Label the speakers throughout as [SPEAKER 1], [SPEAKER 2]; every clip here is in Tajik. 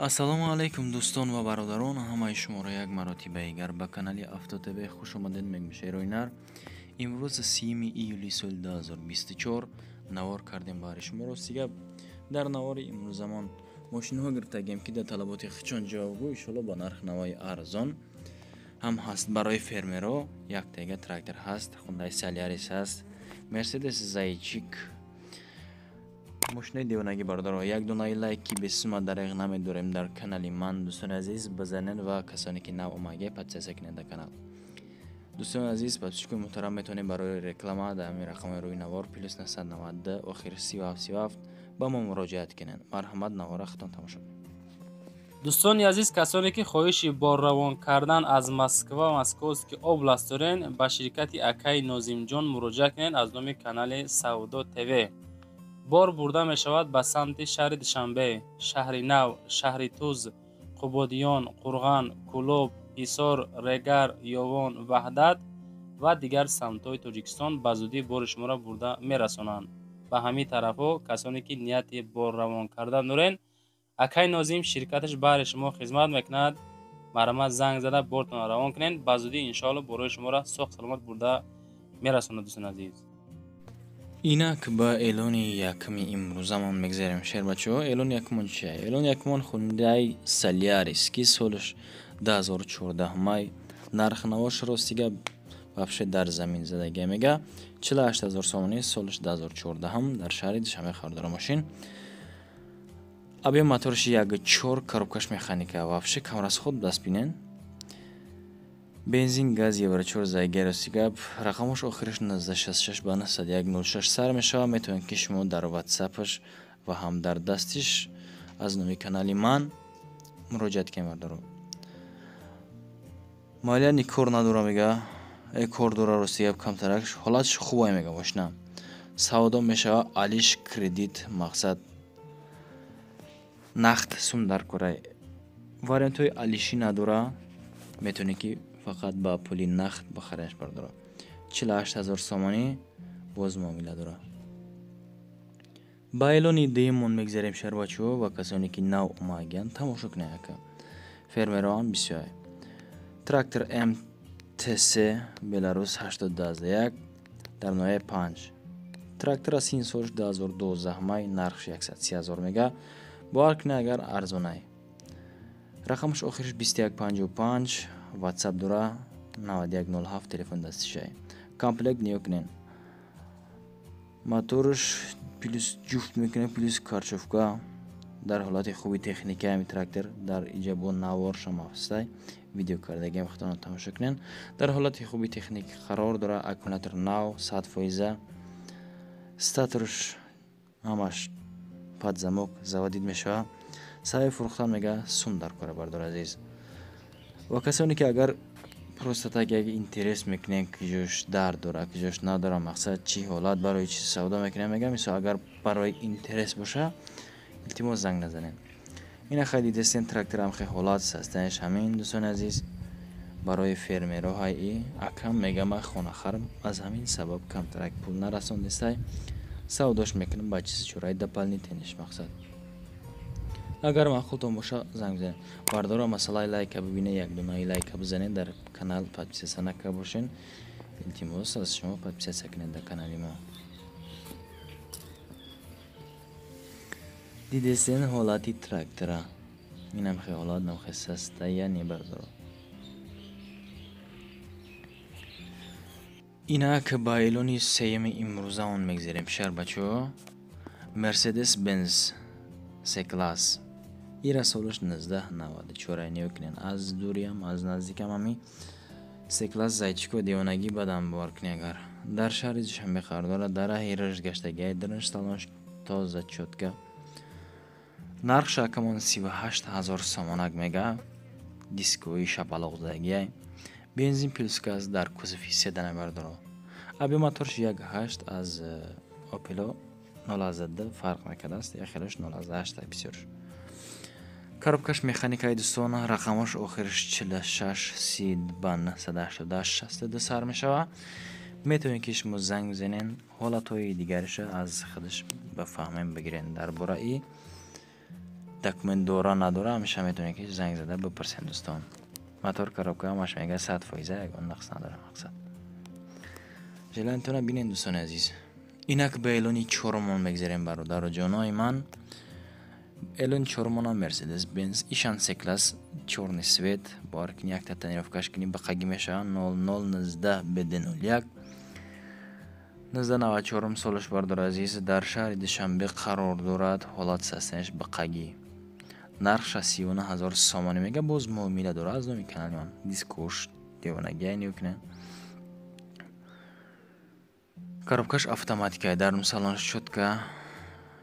[SPEAKER 1] Ассалому алайкум дӯстон ва бародарон, ҳамаи шуморо як маротиба дигар ба канали Авто ТВ хуш омадед мегӯям. Шерои нар. Имрӯз 30 июли соли 2024 навор кардем барои шумо. Ростига дар навори имрӯзамон мошинҳо гирифтагем, ки дар талаботи хичон ҷавобгӯ, иншоалло ба нарх навои арзон ҳам ҳаст. Барои фермеро яктага трактор ҳаст, Хундай Солярис ҳаст, Мерседес Зайчик, мошинаи девонагӣ. Бародаро, як донаи лайк ки бесума дареғ намедорем дар канали ман. Дӯстони азиз, бизанед ва касоне ки нав омаге, подписаться кунед дар канал. Дӯстони азиз, подписчикои муҳтарам, метавонед барои реклама дар ҳамин рақамҳои рӯи навор +992 охир 37 37 ба мо муроҷиат кунед. Марҳамат, навора худтон тамошо кунед.
[SPEAKER 2] Дӯстони азиз, касоне ки хоҳиши борравон кардан аз Москва, Московский область дорен, ба ширкати акаи Нозимҷон муроҷиат кунед. Аз номи канали Савдо ТВ бор бурда мешавад ба самти шаҳри Душанбе, шаҳри Нав, шаҳри Туз, Қубодиён, Қурған, Кӯлоб, Ҳисор, Регар, Ёвон, Ваҳдат ва дигар самтҳои Тоҷикистон. Ба зудӣ бори шуморо бурда мерасонанд ба ҳамин тарафҳо. Касоне ки нияти борравон кардан дорен, акаи Нозим ширкаташ баҳри шумо хизмат мекунад. Марҳамат, занг зада бортонро равон кунед. Ба зудӣ, иншоалло, борои шуморо соғ саломат бурда мерасонад, дӯстони азиз.
[SPEAKER 1] Инак ба эълони якми имрӯзамон мегзарем, шербачаҳо. Эълони якмон чия? Эълони якмон Хундай Солярис, ки солаш 2014 май, нархнавош ростига вообще дар замин задагия мега, 48 ҳазор сомонӣ, солаш 2014, дар шаҳри Душанбе қарор мошин. Объем моторш 1,4, коробкаш механика, вообще камрасход даст бинен. Бензин, газ, евро 4 зайга. Ростига рақамош охираш 1966 ба 9106 сар мешавад. Метавонед, ки шумо дар ватсапаш ва ҳам дар дастиш аз номи канали ман муроҷиат кунед. Бардоро, молияни кор надора мега, кор дора. Ростига камтарак ҳолатш хубай мега. Мошина савдо мешава алиш кредит, мақсад нақд сум дар корай, вариантҳои алишӣ надора, метавонед, ки фақат ба пули нақд бихаренаш. Бардора, 48 ҳазор сомонӣ боз муомила дора. Ба эълони дуюммон мегзарем, шарбачаҳо, ва касоне ки нав омагиянд, тамошо кунед. Ака фермероам бисёр. Трактор МТС Беларус 821 дар ноҳияи 5. Трактор аз син солш 2012 май, нархш 130 ҳазор мега, бовар кунед, агар арзонай. Рақамаш охириш 2155, ватсап дора, 9107 телефон дастишай. Комплект ниё кунен, моторш плюс ҷуфт мекунем, плюс карчовка. Дар ҳолати хуби техника ҳами трактор. Дар иҷа бо наворшам ҳастай, видео кардагиам, худтон тамошо кунен. Дар ҳолати хуби техника қарор дора, аккумулятор нав, 100%, статорш ҳамаш под замок, заводить мешавад. Сабаби фурӯхтан мега сум дар кора. Бардор азиз, ва касоне ки агар просто так як интерес мекунем, ки ҷош дард дора, ки ҷош надора, мақсад чӣ ҳолат, барои чӣ савдо мекунем, мегам, мисол, агар барои интерес боша, илтимос, занг назанед. Ина хай дидестен, тракторам хе ҳолат состояниш ҳамин. Дӯстони азиз, барои фермеро ҳайи акам мега, ман хонахарм, аз ҳамин сабаб камтарак пул нарасондистай, савдош мекунам ба чизи чораи дополнительныйш. Мақсад, агар маъқултон боша, занг бизанед. Бардора, масъалаи лайка бибинед, як донаи лайка бизанед, дар канал подписаться накарда бошен, илтимос аз шумо, подписаться кунед дар канали мо. Дидестен ҳолати трактора, инам хе ҳолат, намхе состояние, бардоро. Инак ба эълони сеюми имрӯзаон мегзарем, шарбачаҳо. Мерседес Бенз С класс, ира солаш 1994. Ниё кунен, аз дуриам, аз наздикам ҳами С класс зайчико девонагӣ бадам, бовар кунед. Агар дар шаҳри Душанбе қарор дорад, дар раҳи рашт гаштагиай, дарунаш салонш тоза, чётко. Нархш акамон 38 ҳазор сомонак мега, дисковии шапалоқзадагиай, бензин плюс газ, дар кузови седана. Бардоро, объем моторш 1,8, аз Опело 0,2 фарқ мекардааст, яхелаш 0,8 бисёрш. Коробкаш механикаи, дӯстон. Рақамош охириш 46 си ба 988 62 сар мешавад. Метавонед, ки шумо занг бизанед, ҳолатҳои дигариша аз худаш ба фаҳмем бигирен дар бораи. Документ дора надора, ҳамеша метавонед ки занг зада бипурсед, дӯстон. Мотор, коробка ҳамаш мега 100%, ягон нақс надора мақсад. Желание тона бинед, дӯстони азиз. Инак ба эълони чорумон мегзарем, бародару ҷонои ман. Эълони чорумонам Мерседес Бенз ишан С класс, чёрный цвет, бовар кини, якта тонировка ш кини, бақагӣ мешавад. 0019 БД 01, 1994 солаш, бардори азиз, дар шаҳри Душанбе қарор дорад. Ҳолат состояние ш бақагӣ. Нархша 39 000 сомонӣ мега, боз муомила дорад аз номи канали ман. Дискош девонагия нигоҳ. Коробка ш автоматика, дар салонш чётко,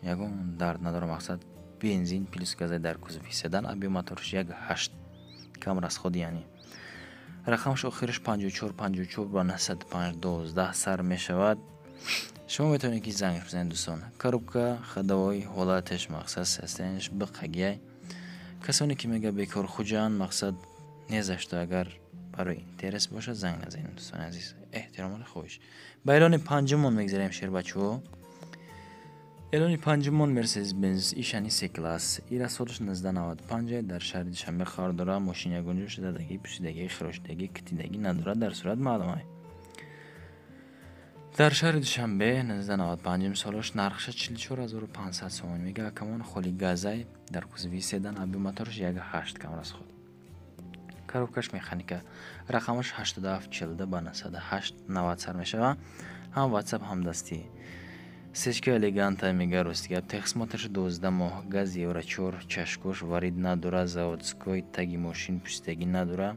[SPEAKER 1] ягон дард надора мақсад. Бензин плюс газай, дар кузови седан, объём моторш 1,8, кам расход, яъне. Рақамаш охираш 54 54 ба 95 12 сар мешавад. Шумо метавонед ки зангш бизанед, дӯстон. Коробка ходовой, ҳолаташ мақсад, состояние ш биқагиай. Касоне ки мега бекор хуҷаанд, мақсад незашто, агар барои интерес бошад, занг назанед, дӯстони азиз, эҳтиромона хоҳиш. Ба эълони панҷумон мегзарем, шербачаҳо. Эълони панҷумон Мерседес Бенз ишани С класс, ира солаш 1995, дар шаҳри Душанбе қарор дорад. Мошин ягон ҷо задагӣ, пӯсидагӣ, хирошидагӣ, китидагӣ надорад, дар сурат маълумай. Дар шаҳри Душанбе, 1995 солаш, нархша 44 500 сомонӣ мега акамон. Холи газай, дар кузови седан, объём моторш 1,8, кам расход, коробка ш механика. Рақамаш 87 42 ба 98 90 сар мешавад, ҳам Ватсап, ҳам дастӣ. Сечка элеганта мега, рости гап. Техосмотр ш 12 моҳ, газ евро 4, чашкош варид надора, заводской, таги мошин пӯсидагӣ надора,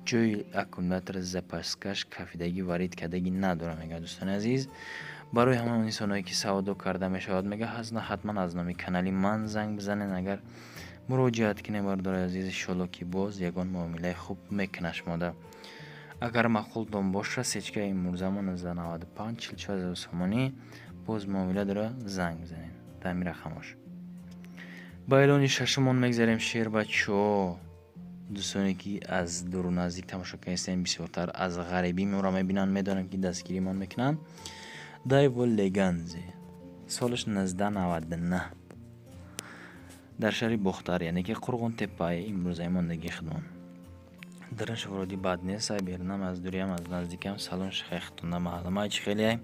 [SPEAKER 1] ҷои аккумулятор, запаска ш кафидагӣ, варид кардагӣ надора мега, дӯстони азиз. Барои ҳамон инсоное ки савдо карда мешавад, мега, ҳатман аз номи канали ман занг бизанед. Агар муроҷиат кунем, бардори азиз, иншоалло ки боз ягон муомилаи хуб мекунад шумода. Агар маъқултон боша, сечкаи имрӯзамо 1995, 44 000 сомонӣ, боз муомила дора, занг бизанед дар ҳамин рақамош. Ба эълони шашумон мегзарем, шербачо. Дӯстоне ки аз дуру наздик тамошо кардастем, бисёртар аз ғарибӣ моро мебинанд, медонам ки дастгиримон мекунанд. Дайво Леганзе, солаш 1999, дар шаҳри Бохтар, яъне ки Қурғонтеппаи имрӯзаи мондагии худмон. Дараш вроде бад нест, ай берунам, аз дуриам, аз наздикам салон шихайхтонда маълума чӣ хелеай.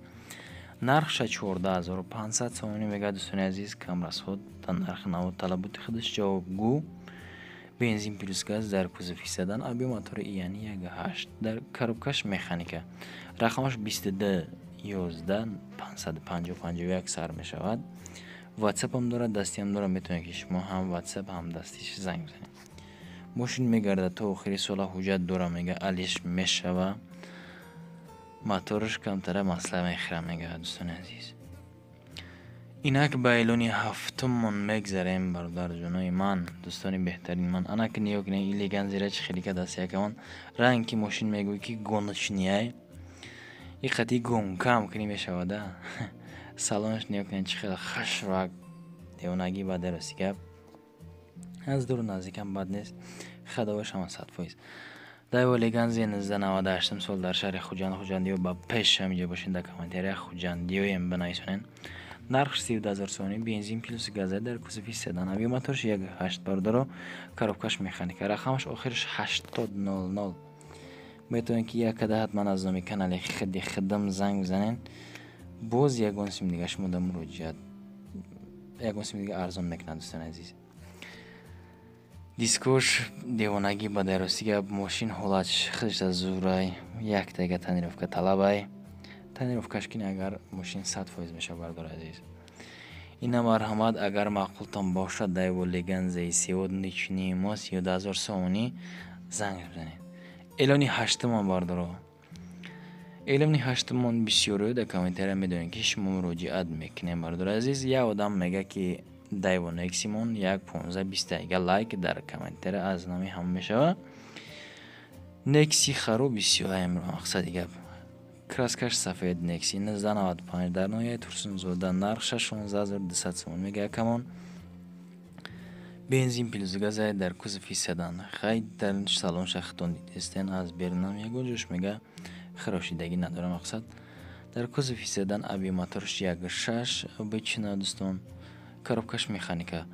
[SPEAKER 1] Нархша 14 500 сомонӣ мега, дӯстони азиз, кам расход, дар нархи наво талаботи худаш ҷавобгӯ. Бензин плюс газ, дар кузови седан, объём мотори яъне 1,8, дар коробка ш механика. Рақамаш 22 11 550 51 сар мешавад. Ватсапам дорад, дастиам дорад, метавонед ки шумо ҳам Ватсап, ҳам дастиш занг бизанед. Мошин мегардад то охири сола, ҳуҷҷат дора мега, алиш мешава. Мотораш камтара масла мехӯрам мега, дӯстони азиз. Инак ба эълони ҳафтумон мегзарем, бародарҷонои ман, дӯстони беҳтарини ман. Анак нигоҳ кунед, и Леганзера чӣ хеле кадаст якамон. Ранг ки мошин мегӯй ки гоночный ай, и қати гонка ам кунӣ мешавада. Салонаш нигоҳ кунед, чӣ хеле хашрак, девонагӣ баде, рости гап. Аз дуру наздикам бад нест, ходовой ш ҳама 100%. Дайво Леганзе, 1998 сол, дар шаҳри Хуҷанд. Хуҷандиё ба пеш ҳаминҷо бошед, дар комментария хуҷандиёем бинависонед. Нархш 32 000 сомонӣ, бензин плюс газа, дар кузови седан, объём моторш 1,8, бародаро, коробка ш механика. Рақамаш охираш 80 00. Метавонед ки якада ҳатман аз номи канали хиди хидм занг бизанед, боз ягон сим дига шумо да муроҷиат, ягон сим дига арзон мекунад, дӯстони азиз. Дискош девонагӣ ба дарости гап. Мошин ҳолатш худаш зурай, яктага тонировка талабай. Тонировка ш кини агар, мошин 100% мешавад, бардори азиз. Ина марҳамат, агар маъқултон бошад, Дайво Леганзаи сегодняшний мо 32 000 сомонӣ, занг бизанед. Эълони ҳаштумон, бардоро, эълони ҳаштумон. Бисёриё дар комментария медонед ки шумо муроҷиат мекунем, бардори азиз. Як одам мега ки Дайво Нексимон як понздаҳ бистага лайк дар комментария аз номи ҳама мешавад. Некси хару бисёраем, мақсади гап. Краска ш сафед, Некси 1995, дар ноҳияи Турсунзода, нархша 16 200 сомон мега якамон. Бензин плюс газай, дар кузови седан. Хай, дар салон шахтон дидестен, аз берунам ягон ҷош мега хирошидагӣ надора мақсад. Дар кузови седан, объём моторш 1,6 обычно, дӯстон, коробка ш механика.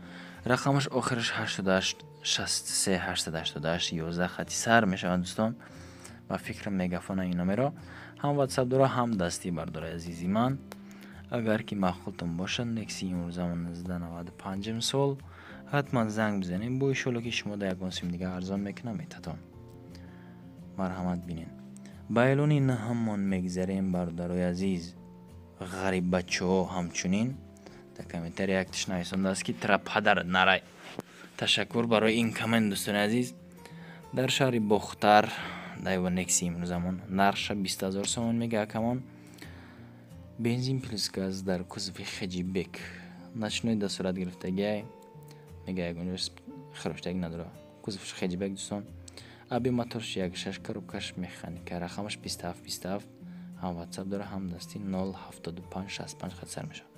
[SPEAKER 1] Рақамаш охираш 88 63 888 11 хати сар мешавад, дӯстон. Ба фикрам, Мегафона ин номеро ҳам Ватсап дора, ҳам дастӣ. Бардораи азизи ман, агар ки маъқултон бошад Нексии имрӯзамон 1995 сол, ҳатман занг бизанем. Бо иншолло, ки шумо да ягон сим дига арзон мекунам, метатон. Марҳамат, бинен. Ба эълони наҳамон мегзарем, бародарои азиз. Ғариббачаҳо ҳамчунин дар комментария яктиш нависондааст, ки тра падар нарай. Ташаккур барои ин коммент, дӯстони азиз. Дар шаҳри Бохтар Дайва Некси имрӯзамон нархша 20 000 сомон мега акамон. Бензин плюс газ, дар кузови хэтчбек, ночной да сурат гирифтагиай. Мега, ягонҷо хироштагӣ надора. Кузовш хэтчбек, дӯстон. Аби моторш 1,6, коробкаш механика. Рақамаш 27 27, ҳам Ватсап дора, ҳам дастӣ. 0 75 65 хат сар мешавад.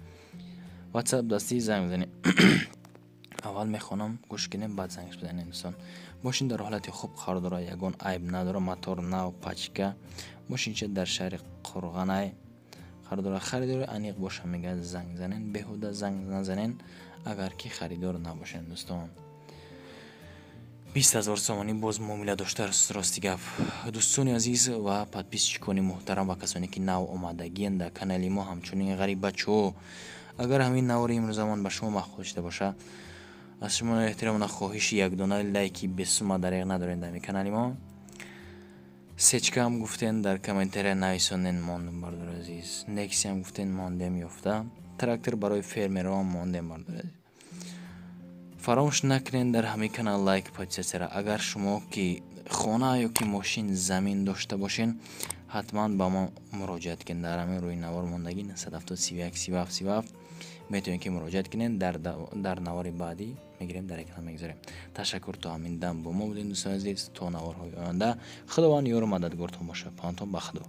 [SPEAKER 1] Ватсап, дастӣ занг бизанем. Аввал мехонам, гӯш кунем, баъд зангш бизанем, дӯстон. Мошин дар ҳолати хуб қарор дорад, ягон айб надорад, мотор нав, пачка. Мошинча дар шаҳри Қурғанай қарор дорад. Харидори аниқ боша, мегӯяд, занг занен. Беҳуда занг назанен, агар ки харидор набошен, дӯстон. 20 000 сомонӣ боз муомила доштааст. Рости гап, дӯстони азиз ва подписчикони муҳтарам ва касоне ки нав омадагиянд дар канали мо, ҳамчунин ғариббачаҳо, агар ҳамин навори имрӯзамон ба шумо маъқул шуда боша, аз шумо эҳтиромона хоҳиши якдона лайки бесума дареғ надорем дар канали мо. Сечкаам гуфтен, дар комментария нависонен, мондум, бардори азиз. Нексиам гуфтен, мондем ёфта. Трактор барои фермерҳоам мондем, бардори азиз. Фаромӯш накунед дар ҳамин канал лайк, подписаться. Агар шумо ки хона ё ки мошин, замин дошта бошен, ҳатман ба мо муроҷиат кунед. Дар ҳамин рӯи навор мондагӣ 970 31 37 37 метавонед ки муроҷиат кунед. Дар навори баъдӣ мегирем, дар экран мегузорем. Ташаккур, то ҳамин дам бо мо будем, дӯстони азиз. То наворҳои оянда Худованд ёру мададгортон бошад. Паҳонтон ба Худо.